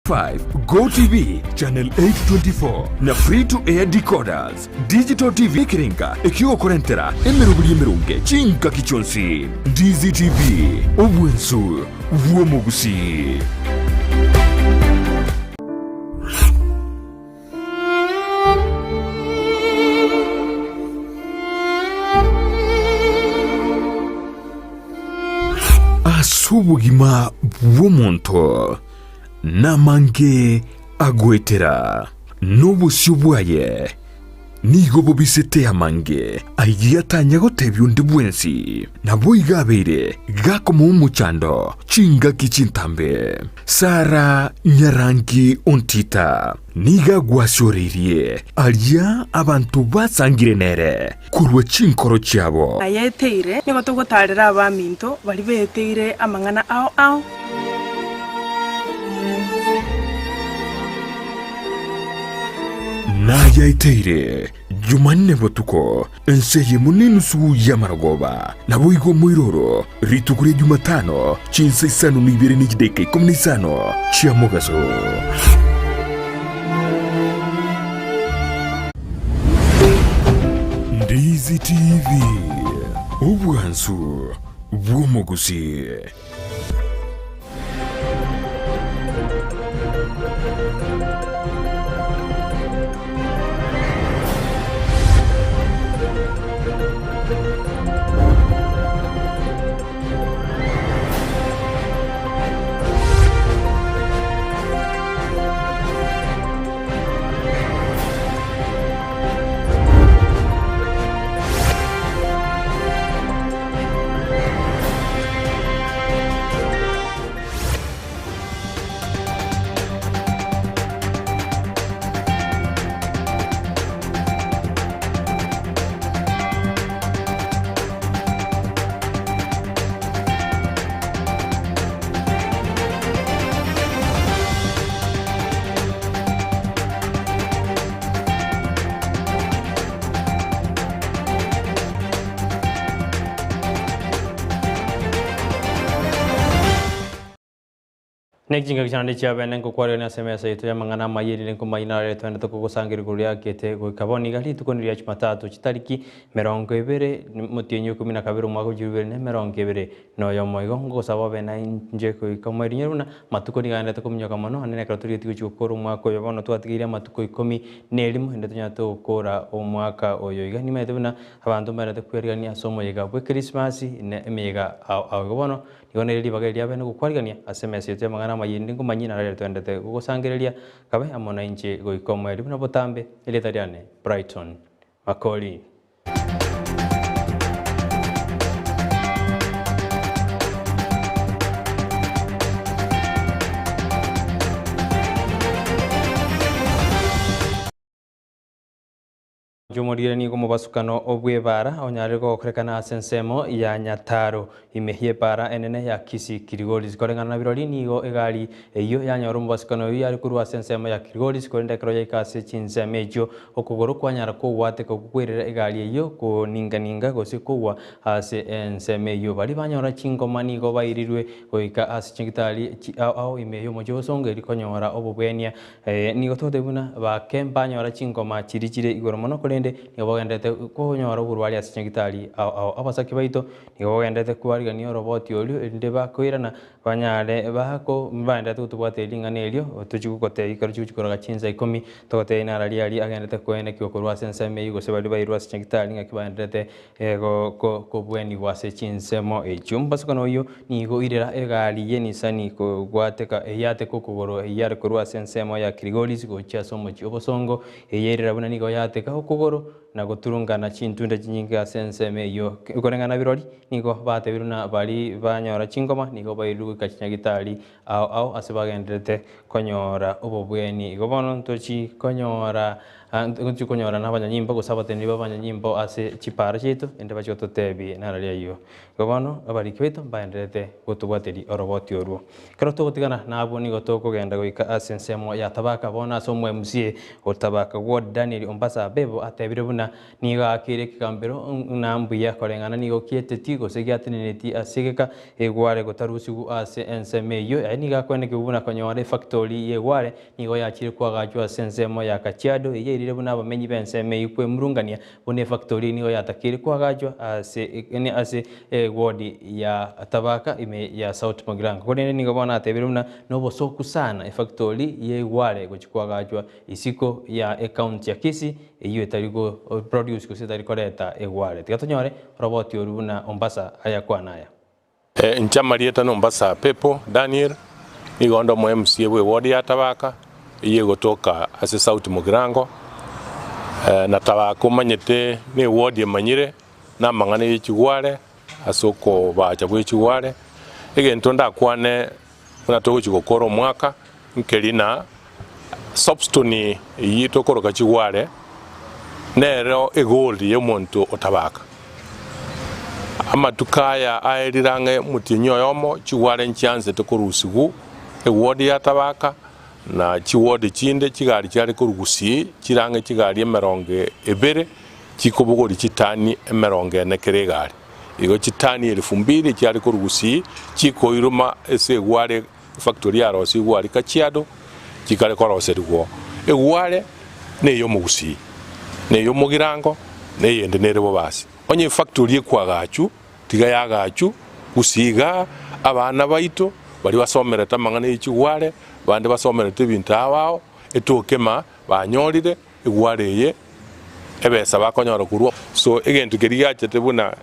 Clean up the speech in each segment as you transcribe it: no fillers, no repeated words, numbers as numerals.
5, GoTv channel 824 na free to air decoders. Digital TV ekerenga ekiogokorentera emeroberi emeronge chingaki chionsi. Ndizi TV, obwensu bw'omogusii. Ase obogima bw'omonto namange agoetera, na obosio bwaye nigo bobisete amange ayio atanya gotebia onde bwensi. Naboigo abeire gakomoa omochando chingaki chintambe. Sara nyarangi ontita nigo agwasioreirie aria abanto basangire nere korwa chinkoro chiabo. Ayeteire, nigo togotaarera abaminto baria beeteire amang'ana ao ao. Nayaeteire Jumanne botuko, ense eyemo nenusu y'amarogoba, naboigo omoiroro, rituko ria Jumatano, chinsa isano na ibere ne chidaeka ikomi na isano chia mogaso. Ndizi TV, obwansu bw'omogusii. Ne chingaki chiane chiabene nkokwarerania ase emesa yaito y'amang'ana amaya erinde nkomanye narore twende tokogosangereria igoro riakete goika bono iga rituko niria Jumatatu chitariki emerongo ebere omotienyi o ikomi na kabere omwaka o chilifu ibere na emerongo ebere na oyomo. Igo ngogosaba obe nainche goika omoerio buna amatuko nigo agenderete kominyoka mono naende ekero torigetie gochia gokora omwaka oyo bono twatigeire amatuko ikomi na erimo naende tonyarete gokora omwaka oyo iga. Nimanyete buna abanto mbaenderete kwerigania ase omoyega bw'Ekrismasi na emeyega ao ao. Igo bono nigo nere ribaga eria riabeene gokwarigania ase emesa yaito y'amang'ana amaya erinde nkomanyie naro toenderete gogosangereria kabe amo nainche goika omoerio buna botambe. Erieta riane Brighton Makori. Omorire nigo omobasukano bw'ebaara onyarire gokorekana ase ensemo ya Nyataro ime y'ebaara enene ya Kisii Kilgoris. Koreng'ana na birori nigo egari eyio yanyora omobasukano oyio yare korwa ase ensemo ya Kilgoris korende ekero yaika ase chinsemo echio okogoro kwanyara kogwateka okwo kwerera egari eyio koninganinga gose kogwa ase ensemo eyio. Baria banyora chingoma nigo bairirwe goika ase chigitari ao ao ime y'omochie o Bosongo erio konyora obobwenia Nigo togotebia buna bake mbanyora chingoma chiria chire igoro mono, korende nigo bagenderete konyora oborwari ase chinyagitari ao ao. Abasake baito nigo bagenderete kwarigania oroboti oria, erinde bakoirana banyare bako bagenderete gotobwata ring'ana erio tochia gogotebia ekero chigochia koroka chinsa ikomi, togotebia nara riaria agenderete koenekigwa korwa ase ensemo eyio gose baria bairwe ase chinyagitari ng'aki bagenderete kobwenigwa ase chinsemo echio. Omobasukano oyio nigo oirera egari y'Enisani kogwateka eyateka okogoro eyare korwa ase ensemo ya Kirigoris gochia ase omochie obosongo, eyairera buna nigo yateka okogoro na goturungana chintunda chinyinge ase ensemo eyio. Koreng'ana birori nigo batebirwe na baria banyora chingoma nigo bairirwe goika chinyagitari ao ao ase bagendererete konyora obobweni. Igo bono ntochi konyora ntochi konyora nabanyanyimbo gose abateneneri b'abanyanyimbo ase chipaara chiaito, erinde bachie gototebia naro riayio. Igo bono abariki baito mbaendererete gotobwateria oroboti orwo. Ekero togotigana nabwo nigo tokogenda goika ase ensemo ya Tabaka. Bono ase omo MCA o Tabaka Ward Daniel Ombasa Abebo atebire buna. buna nigo aakeire ekegambero ng'a mbuya koreng'ana nigo kieteti gose giateneneti ase egeka egware gotarusigwa ase ensemo eyio. Aye nigo akwenekigwe buna konyora efactori y'egware nigo yachire koagachwa ase ensemo ya Kajiado eyio erire buna abamenyi b'ensemo eyio kwemurungania buna efactori nigo yatakeire koagachwa ase ase ewodi ya Tabaka ime ya South Mugirango. Korende nigo bono atebire buna nobosoku sana efactori y'egware gochia koagachwa Isiko ya ecounty ya Kisii eyio etari go produce gose etari koreta egware. Tiga tonyore roboti oru buna Ombasa ayakwana aya. Inche amarieta n'Ombasa Pepo Daniel, nigo onde omo MCA bwe ward ya Tabaka, eyio egotoka ase South Mugirango, na Tabaka omanyete ne eward emanyire na amang'ana ye chigware ase okobacha bwe chigware. Egento ndakwane Buna togochia gokora omwaka, nkeri na soapstone eyio tokoroka chigware, nero egold y'omonto otabaka. Amatuko aya aerire ang'e omotienyi oyomo, chigware nchiansete korusigwa eward ya Tabaka na chiward chinde, chigari chiare korwa Gusii chire ang'e chigari emerongo ebere chikobogoria chitani emerongo ene kera egari. Igo chitani elifu mbili chiare korwa Gusii chikoiroma ase egware efactory yarosigwe aria Kajiado chikare koroserigwa oo. Egware ney'omogusii, na ey'omogirango, na eyende nere bobasi. Onye efactory ekwagachu, tiga yagachu Gusii igaa, abana baito baria basomerete amang'ana ye chigware, bande basomerete ebinto ao ao, etoke ma banyorire egware eye ebesa bakonyora korwa. So egento keria giachete buna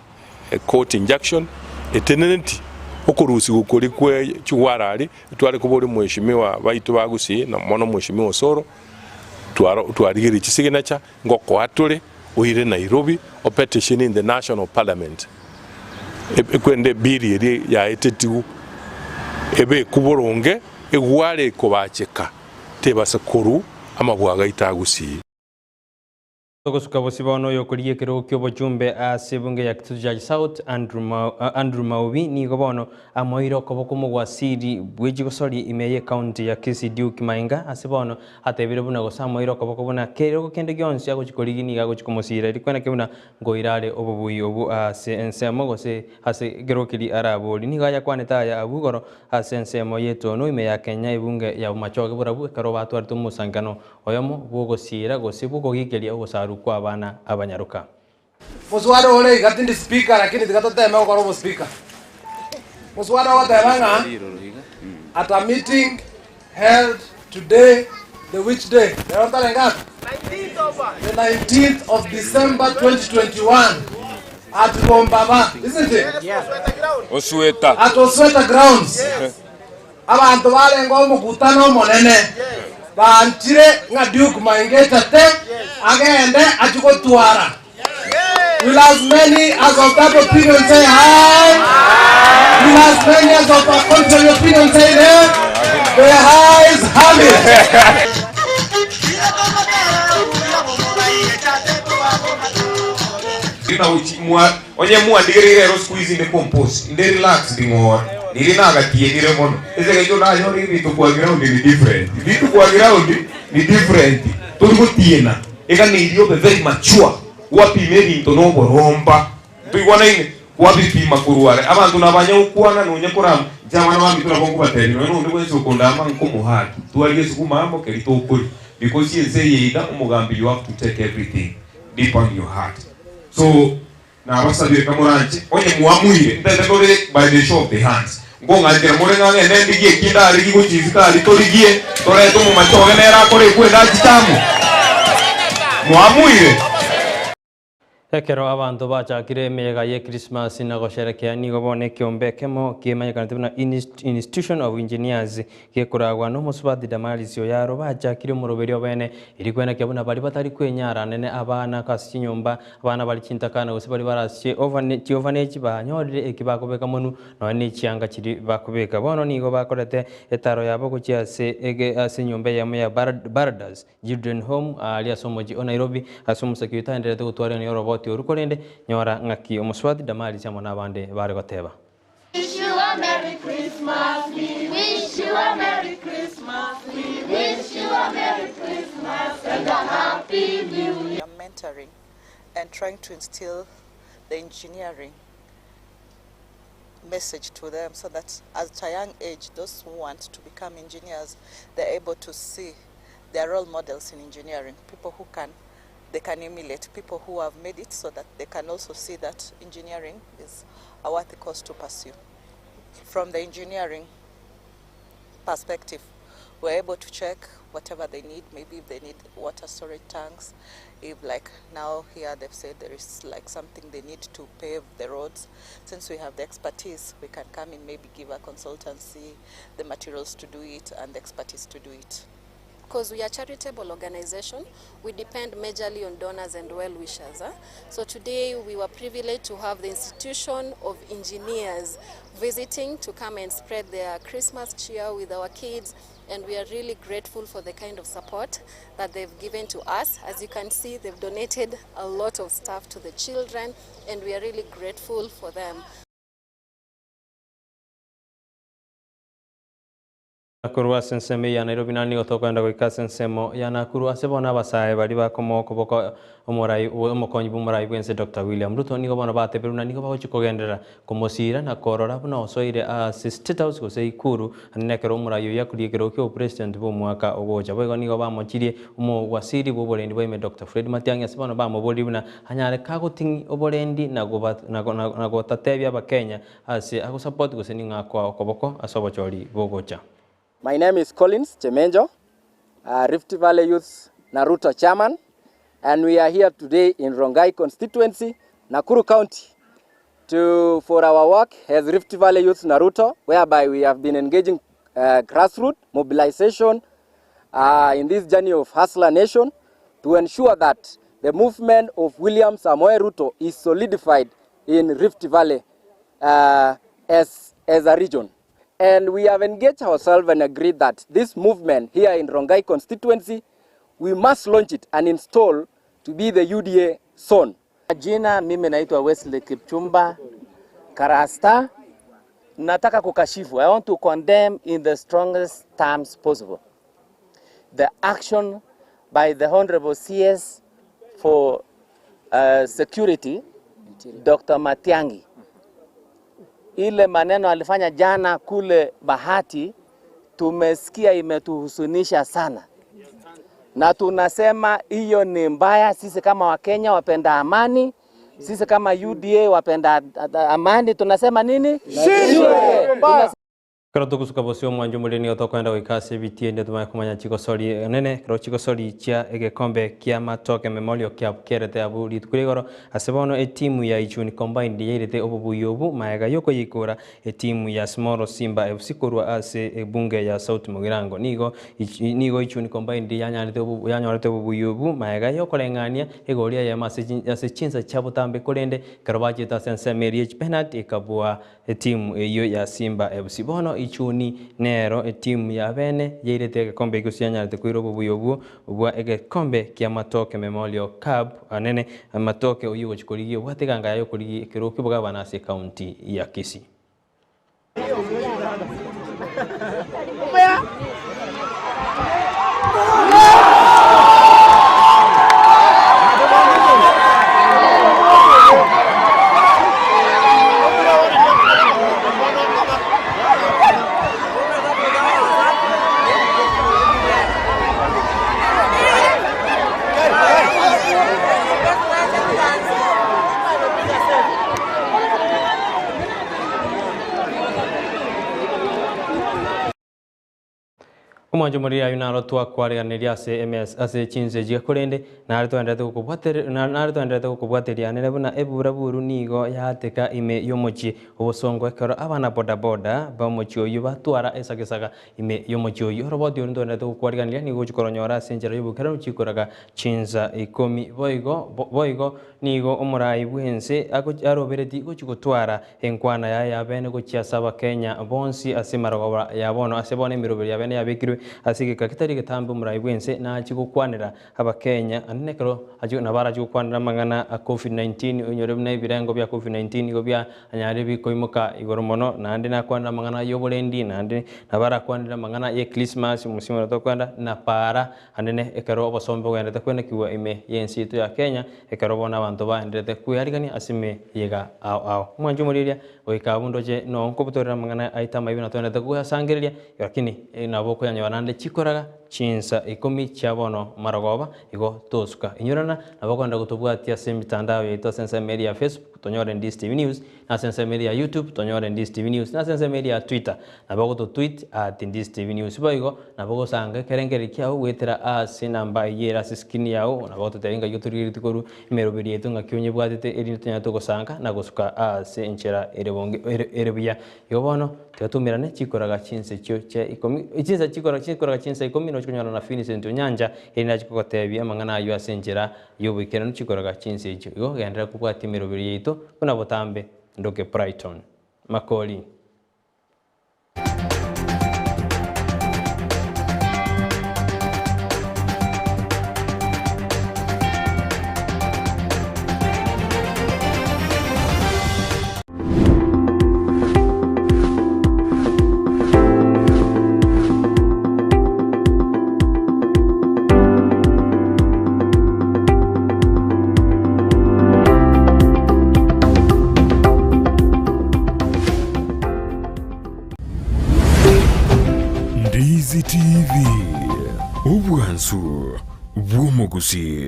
court injunction eteneneti okorusigwa koria kwe chigwara aria, tware koboria mweshimiwa baito ba Gusii na mono mweshimiwa Osoro, twaro twarigereria chisignature ngokoa tore oire Nairobi o petition in the national parliament ekwende ebill eria yaetetigwe ebekwe boronge egware ekobacheka tebasa korwa amabwaga aito a Gusii. Togosuka bosio bono oyokorigia ekerogo ki'obochumbe ase ebunge ya Kitutu Church South, Andrew Maubi nigo bono amoeire okoboko omogwasiri bw'echigosori ime y'ecounty ya Kisii Duke Mainga ase bono atebire buna gose amoeire okoboko buna kerogo kende gionsi agochi korigia nigo agochi komosira erio kweneke buna nkoira are obobui obwo ase ensemo gose ase ekerogo keria arabori. Nigo ayakwanete aya abwo igoro ase ensemo y'etono ime ya Kenya ebunge ya Bomachoge Borabu ekero batwarete omosankano Oyomo bw'ogosiira gose bw'okogikeria ogosaru kw'abana abanyaroka. Moswada ore iga tindi speaker lakini tiga toteme gokora obo speaker. Moswada ogoteba ng'a at a meeting held today the which day? Rero ntare ngapi? The 19th of December 2021 at Bombaba, isn't it? Osweta. At Osweta grounds. Abanto barenge omokutano omonene banchire ng'a Duke Mainga echate agende achie gotwara. Will as many as of that opinion say aye? Will as many as of a contrary opinion say nay? The ayes have it. Onye mwandigereire rero siku hizi ndi composed, ndi relaxed ng'ora, niri nagatienire mono. Ase eng'encho nanyore ebinto kwa ground ni different. Ebinto kwa ground ni different. Tori gotiena, eganeirie obe very mature, gwapima ebinto na oboromba. Ntoigwanaine? Kwabipima korwa are. Abanto nabanya gokwana nonya korama, inche abana baminto nabo nkobatebia, nonya nonde bwensi okondama nkomohaki. Twaria esukuma amo keri tokoria. Because ense eye iga omogambi you have to take everything deep on your heart. So nabasabire kamoranche, onye mwamuire, ntete tore by the show of the hands, nkong'anchera more ng'a ng'ende ndigie eki ndarigie gochia isiko aria torigie, torete omomachoge nere akore ekwe endachi amo. Mwamuire? Ekero abanto bachakire emeyega ye Krismasi na gosherekea nigo bono ekeombe ekemo kemanyekanete buna Institution of Engineers Gekoragwa nomosubati Damaris oyaro bachakire omoroberio obene, erio kwenekia buna baria batari kwenyara nene abana ase chinyomba, abana bare chintakana gose baria bare ase chiorphanage banyorire eki bakobeka monwe nonya ne chianga chiria bakobeka. Bono nigo bakorete etaro yabo gochia ase ase enyomba eyemo ya Bardas Children Home aaria ase omochie o Nairobi ase omosaki oyo taendererete gotwarania oroboti oru korende nyora ng'aki omosubati Damaris amo nabande bare goteba. Wish you a Merry Christmas, we wish you a Merry Christmas, we wish you a Merry Christmas and a Happy New Year. Mentoring. and trying to instill the engineering message to them so that at a young age, those who want to become engineers, they're able to see their role models in engineering, people who can they can emulate, people who have made it so that they can also see that engineering is a worthy course to pursue. From the engineering perspective, we're able to check whatever they need, maybe if they need water storage tanks, if like now here they've said there is like something they need to pave the roads. Since we have the expertise, we can come in, maybe give a consultancy, the materials to do it and the expertise to do it. Because we are a charitable organization, we depend majorly on donors and well-wishers. Huh? So today we were privileged to have the Institution of Engineers visiting to come and spread their Christmas cheer with our kids, and we are really grateful for the kind of support that they've given to us. As you can see, they've donated a lot of stuff to the children, and we are really grateful for them. Korwa ase ensemo ya Nairobi na nigo tokoenda goika ase ensemo ya Nakuru ase bono abasae baria bakomoa okoboko omorai omokonyi bwa omorai bwense Dr William Ruto nigo bono bateberwe buna nigo bagochia kogenderera komosira na korora buna osoire ase State House gose Ikuru naende ekero omorai oyio akoria ekerogo kia obopresident bwa omwaka ogocha. Boigo nigo bamochirie omowasiri bwa oborendi bwa ime Dr Fred Matiang'i ase bono bamoborie buna anyare kagoting'i oborendi na na gotatebia abakenya ase agosupport gose ning'o akoa okoboko ase obochori bogocha. My name is Collins Chemenjo, uh, Rift Valley Youth Naruto Chairman, and we are here today in Rongai constituency, Nakuru County, to, for our work as Rift Valley Youth Naruto, whereby we have been engaging grassroots mobilization in this journey of Hustler Nation to ensure that the movement of William Samoei Ruto is solidified in Rift Valley as a region. And we have engaged ourselves and agreed that this movement here in Rongai constituency, we must launch it and install to be the UDA zone. Jina mimi naitwa Wesley Kipchumba Karasta. Nataka kukashifu. I want to condemn in the strongest terms possible the action by the Honorable CS for Security, Dr. Matiang'i. Ile maneno alifanya jana kule Bahati tumesikia imetuhusunisha sana. Na tunasema hiyo ni mbaya. Sisi kama Wakenya wapenda amani, sisi kama UDA wapenda amani, tunasema nini? Shindwe! Kero tugusuka bosio omwancho omoriri nigo tokoenda goika ase ebitiende tumanye komanya chigosori enene kero chigosori chia egekombe kia Matoke Memorial Cup kerete abwo rituko ria igoro ase bono etimu ya Ichuni Combined yairete obobuya obu maega yokoyikora etimu ya Small Simba FC korwa ase ebunge ya South Mugirango. Nigo nigo Ichuni Combined yanyorete obu yanyorete obobuya obu maega yokoreng'ania egori eyemo ase ase chinsa chia botambe korende kero bachete ase ensemo eria echipenalty ekabua etimu eyo ya Simba FC. Bono Ichuni nero etimu ya bene yairete egekombe gose yanyarete koira obobuya obwo bwa egekombe kia Matoke Memorial Cup anene Matoke oyo gochikorigia obwate eganga yaye okorigia ekero ki'obogabana ase ekaunti ya Kisii. Omwancho omoriri aywo naro twakwariganiria ase MS ase chinse echi korende nare twaenderete gokobwatere nare twaenderete gokobwateria nere buna eburaburu nigo yaateka ime y'omochie obosongo ekero abana bodaboda ba omochie oywo batwara esagesaga ime y'omochie oywo. Oroboti oru ntwaenderete gokwariganiria nigo gochi koronyora ase enchera y'obokeranu chikoraga chinsa ikomi boigo boigo nigo omorai bwense arobereti gochi gotwara enkwana yaye ya bene gochia ase abakenya bonsi ase marogoba ya bono ase bono emeroberi ya bene yabekirwe Ase egeka getari egetambe omorai bw'ense nachie gokwanera Abakenya ande nekero achie nabo arachie gokwanera amang'ana a Covid 19 oinyore buna ebirengo bia Covid 19 nigo bia anyarire bikoimoka igoro mono naende nakwanere amang'ana y'oborendi naende nabo arakwanere amang'ana ye Christmas omosimo oria tokoenda na para anene ekero obosombe bogenderete kwenekigwa ime y'ense yaito ya Kenya ekero bono abanto baenderete kwearigania ase emeyega ao ao. Omwanchi omorigereria goika abwo ndoche noo nkobutorera amang'ana aito amaibe na toenderete koyasangereria lakini nabo okoyanyora naende chikoraga Chinsa ikomi chia bono marogoba, igo tosuka. Inyorana nabo okogenda gotobwatia ase emitandao yaito ase ensemo eria ya Facebook, tonyore Ndizi TV News, na ase ensemo eria ya YouTube, tonyore Ndizi TV News, na ase ensemo eria ya Twitter, nabo ogototweet at Ndizi TV News. Boigo, nabo ogosanga ekerengererio kiao goetera ase enamba eyio ere ase escreen yao, nabo ogototebia ng'aki otorigeretie korwa emeroberi yaito ng'aki onyebwatete erinde tonyare togosanga na gosuka ase enchera ere bonge ere buya. Igo bono, tiga toumerane chikoraga chinsa echio chia ikomi, chinsa chikora chikoraga chinsa ikomi nochie konyora na Vincent Onyancha, erinde achie kogotebia amang'ana ayio ase enchera y'oboikeranu chikoraga chinsa echio. Igo genderera kobwatia emeroberi yaito buna botambe ndoke Brighton. Makori. Ndizi TV, obwansu bw'omogusii.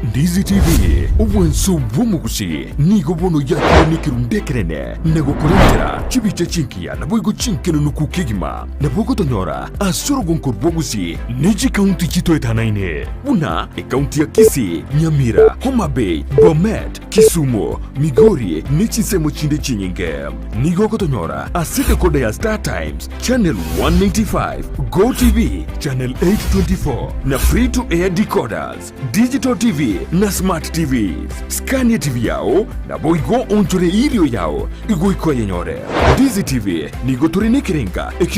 Ndizi TV, obwanso bw'omogusi, nigo bono yakire nekerundu ekenene na gokorentera chibicha chingiya naboigo chinkenenuku kegima. Nabo ogotonyora ase orogonko rw'ogusi ne chikaunti chitoetanaine buna ekaunti ya Kisii, Nyamira, Homa Bay, Bomet, Kisumu, Migori ne chinsemo chinde chinyinge. Nigo ogotonyora ase decoder ya Star Times, Channel 195, Go TV, Channel 824 na Free to Air decoders. Digital TV na Smart TVs. Skania TV yao naboigo onchore irio yao igoika oyenyore. Dizi TV nigo tore nekerenga ekio.